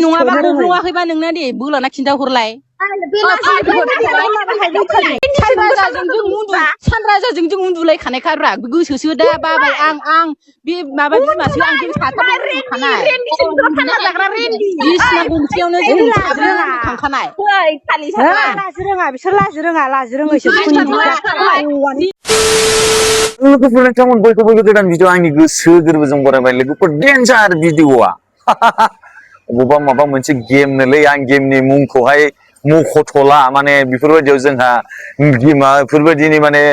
नङाबा रोङाखैबा नोंना दे बोलाना खिन्था हरलाय सानराजाजों जों उन्दुलायखानायखाब्रा गोसोसो दा बाबाय आं बे माबा बिमासो आं जों साथाम थांखानाय बिसिना गंसेयावनो जों साब्रै थांखानाय बिसोर लाजि रोङा लोगोफोर नोंथांमोन बयखौबो गोदान भिडिअ आंनि गोसो गोरबोजों बरायबाय लोगोफोर डेन्जार भिडिअआ अबावबा माबा मोनसे गेमनोलै आं गेमनि मुंखौहाय मख'थ'ला माने बेफोरबायदियाव जोंहा बेफोरबायदिनि माने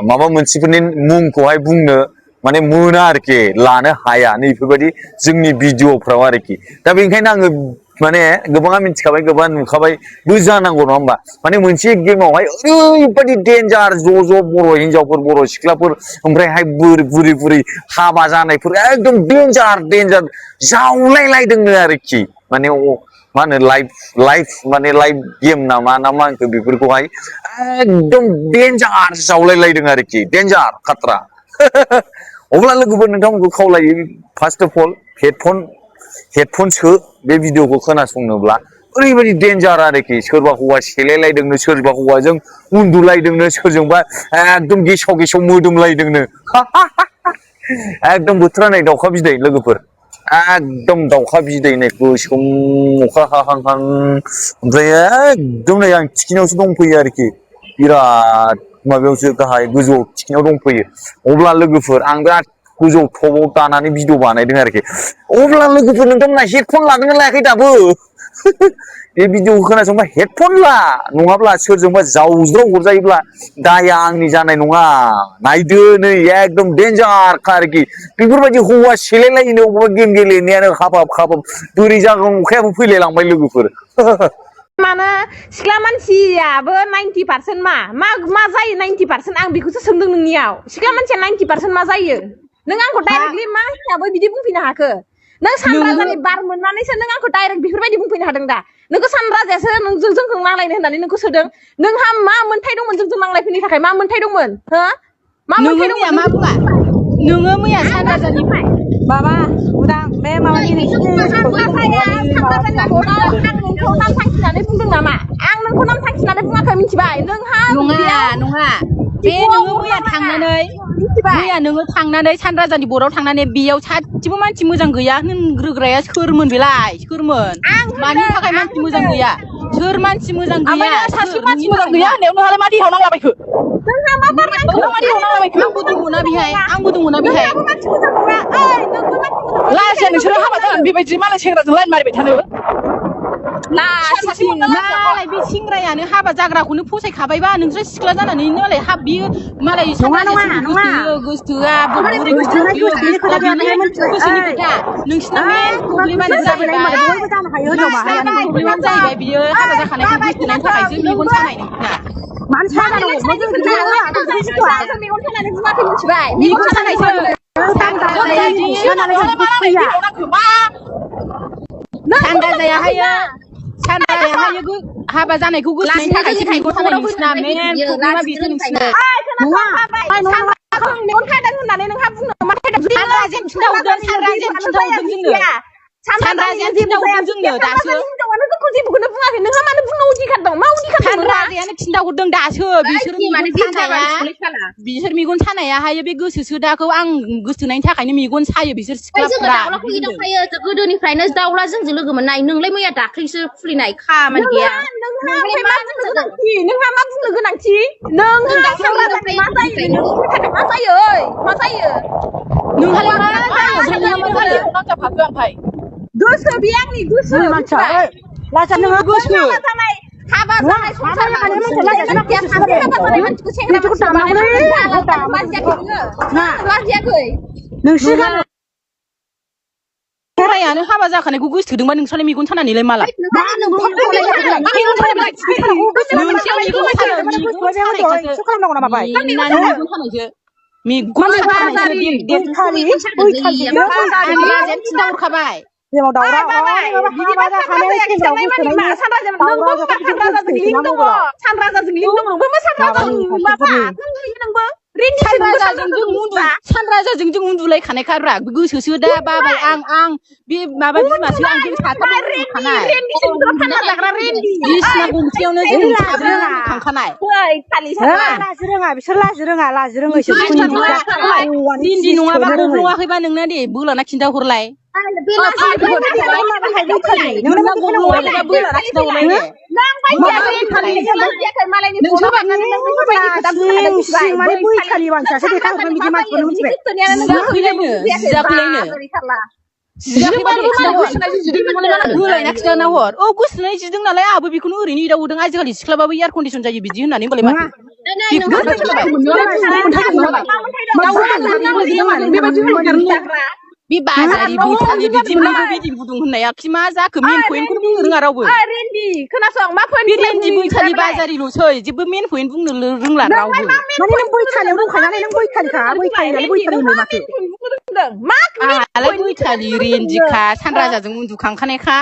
माबा मोनसेफोरनि मुंखौहाय बुंनो माने मोना आरोखि लानो हाया नैफोरबायदि जोंनि भिडिअफ्राव आरोखि दा बेनिखायनो आङो माने गोबाङा मिथिखाबाय गोबाङा नुखाबायबो जानांगौ नङा होमबा माने मोनसे गेमावहाय ओरैबायदि डेन्जार ज' बर' हिनजावफोर बर' सिख्लाफोर ओमफ्रायहाय बुरि हाबा जानायफोर एकदम डेन्जार जावलायलायदोंनो आरोखि माने मा होनो लाइफ माने लाइफ गेम नामा ना मा होनखो बेफोरखौहाय एकदम डेन्जार जावलायलायदों आरोखि डेन्जार खाट्रा अब्ला लोगोफोर नोंथांमोनखौ खावलायो फार्स्ट अफ अल हेडफन सो बे भिडिअखौ खोनासंनोब्ला ओरैबायदि डेन्जार आरोखि सोरबा हौवा सेलायलायदोंनो सोरबा हौवाजों उन्दुलायदोंनो सोरजोंबा एकदम गेसाव मोदोमलायदोंनो एकदम बोथोरा नै दाउखा बिदै लोगोफोर एकदम दाउखा बिदैनो गोसोम अखा हाहां ओमफ्राय एकदम नै आं थिखिनियावसो दंफैयो आरोखि बिराद माबायावसो गाहाय गोजौआव थिखिनियाव दंफैयो अब्ला लोगोफोर आं बिराद गोजौ टपआव दानानै भिडिअ बानायदों आरोखि अब्ला लोगोफोर नोंथांमोना हेडफन लादोंना लायाखै दाबो बे भिडिअखौ खोनासंबा हेडफन ला नङाब्ला सोरजोंबा जावज्राव हरजायोब्ला दाया आंनि जानाय नङा नायदो नै एकदम डेन्जारखा आरोखि बेफोरबायदि हौवा सेलायलायनो अबेबा गेम गेलेनायानो खाबाब बोरै जागोन अखायाबो फैलायलांबाय लोगोफोर मानो सिख्ला मानसियाबो 90% मा जायो 90% आं बेखौसो सोंदों नोंनियाव सिख्ला मानसिया 90% मा जायो नों आंखौ डाइरेक्टलि मा हिसाबै बिदि बुंफैनो हाखो नों सानराजानि बार मोननानैसो नों आंखौ डाइरेक्ट बेफोरबायदि बुंफैनो हादों दा नोंखौ सानराजायासो नोंजों जोंखौ नांलायनो होननानै नोंखौ सोदों नोंहा मा मोन्थाय दंमोन जोंजों नांलायफैनो थाखाय मा मोन्थाय दंमोन हो मा मोन्थाय दंमोन मा बुङा नोङो मैया सानराजानि माबा उदां बे माबानि नोंखौ नाम थांखिनानै बुंदों नामा आं नोंखौ नाम थांखिनानै बुङाखै मिथिबाय नोंहा नङा बे नोङो मैया थांनानै सानराजानि बराव थांनानै बेयाव सासेबो मानसि मोजां गैया होनग्रोग्राया सोरमोन बेलाय सोरमोन मानि थाखाय मानसि मोजां गैया सोर मानसि मोजां गैया सासे मानसि मोजां गैया होननायाव नोंहालाय मा देहाव नांलाबायखो नोंहा मा बारनांगौ मा देहाव नांलाबायखो आंबो दंमोन ना बेहाय लाजिया नोंसोरो हाबा जानानै बेबायदि मालाय सेंग्राजों लाइन मारिबाय थानो मालाय बे सेंग्रायानो हाबा जाग्राखौनो फसायखाबायबा नोंसोर सिख्ला जानानै मालाय बियो मालाय गोसोआ गोसोनि खोथा नोंसिना मेन प्रब्लेमानो जाहैबाय बियो हाबा जाखानायखौ गोसोथोनायनि थाखायसो मेगन सानाय मेगन सानायसो सानराजायाहायो हाबा जानायखौ गोसोनि थाखायसो मेगन सानाय नोंसिना मेन प्रब्लेमा बेसो नोंसिना मेगन खायदों होननानै नोंहा बुंनो मा खायदों सानराजायानो खिन्थाहरदों जोंनो दासो जेबोखौनो बुङाखै नोंहा मानो बुंनो उदिखार दं मा उदिखार सानराजायानो खिन्थाहरदों दासो बिसोर मेगन सानायाहायो बे गोसो सोदाखौ आं गोसोनायनि थाखायनो मेगन सायो बिसोर सिख्लाफोरा गोदोनिफ्रायनो दाउला जोंजों लोगो मोननाय नोंलाय मैया दाख्लैसो खुलिनाय खामानि गैया नोंहा मा बुंनो गोनांथि नोंहा मा जायो गोसो बे आंनि गोसो हाबा जानाय संसार फरायानो हाबा जाखानायखौ गोसोथोदोंबा नोंस्रालाय मेगन सानानैलाय मालाय खिन्थाहरखाबाय सानराजाजों जों उन्दुलायखानायखाब्रा गोसोसो दा बाबाय आं बे माबा बिमासो आं जों साथाम बिसिना गंसेयावनो जों थांखानाय लाजि रोङा बिसोर लाजि रोङा इन्दि नङाबा गब्लङाखैबा नोंना दे बोलाना खिन्थाहरलाय होलायना खिन्थाना हर औ गुसुनाय जिदों नालाय आहाबो बेखौनो ओरैनो एदावदों आजिखालि सिख्लाबाबो एयार कन्डिसन जायो बिदि होननानै होनबालाय बे बाजारि बैसानि बिदि बिदि गुदुं होननाया खि मा जाखो मेन पइन्टखौनो बुंनो रोङा रावबो खोनासं मा बे रेन्डि बैसानि बाजारिल'सै जेबो मेन पइन्ट बुंनो रोंला रावबो माने नों बैखालियाव दंखानानै नों बैखालिखा बैखालियालाय बैखालि होनो माथो आहालाय बैखालि रेन्डिखा सानराजाजों उन्दुखांखानायखा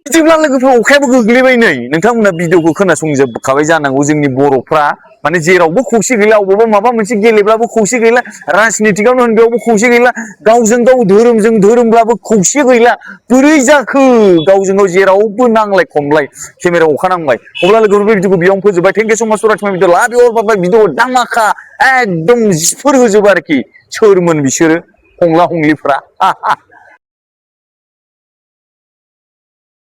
बिदिब्ला लोगोफोर अखायाबो गोग्लैबाय नै नोंथांमोना भिडिअखौ खोनासंजोबखाबाय जानांगौ जोंनि बर'फ्रा माने जेरावबो खौसे गैला अबावबा माबा मोनसे गेलेब्लाबो खौसे गैला राजनितिकआवनो होन बेयावबो खौसे गैला गावजों गाव धोरोमजों धोरोमब्लाबो खौसे गैला बोरै जाखो गावजों गाव जेरावबो नांलाय खमलाय केमेरायाव अखा नांबाय अब्ला लोगोफोर बे भिडिअखौ बेयावनो फोजोबबाय थेंक इउ सो माच फर वाचिं माय भिडिअ लाभ इउ अल बाय भिडिअ दामाखा एकदम जिफोर होजोबो आरोखि सोरमोन बिसोरो हंला हंलिफ्रा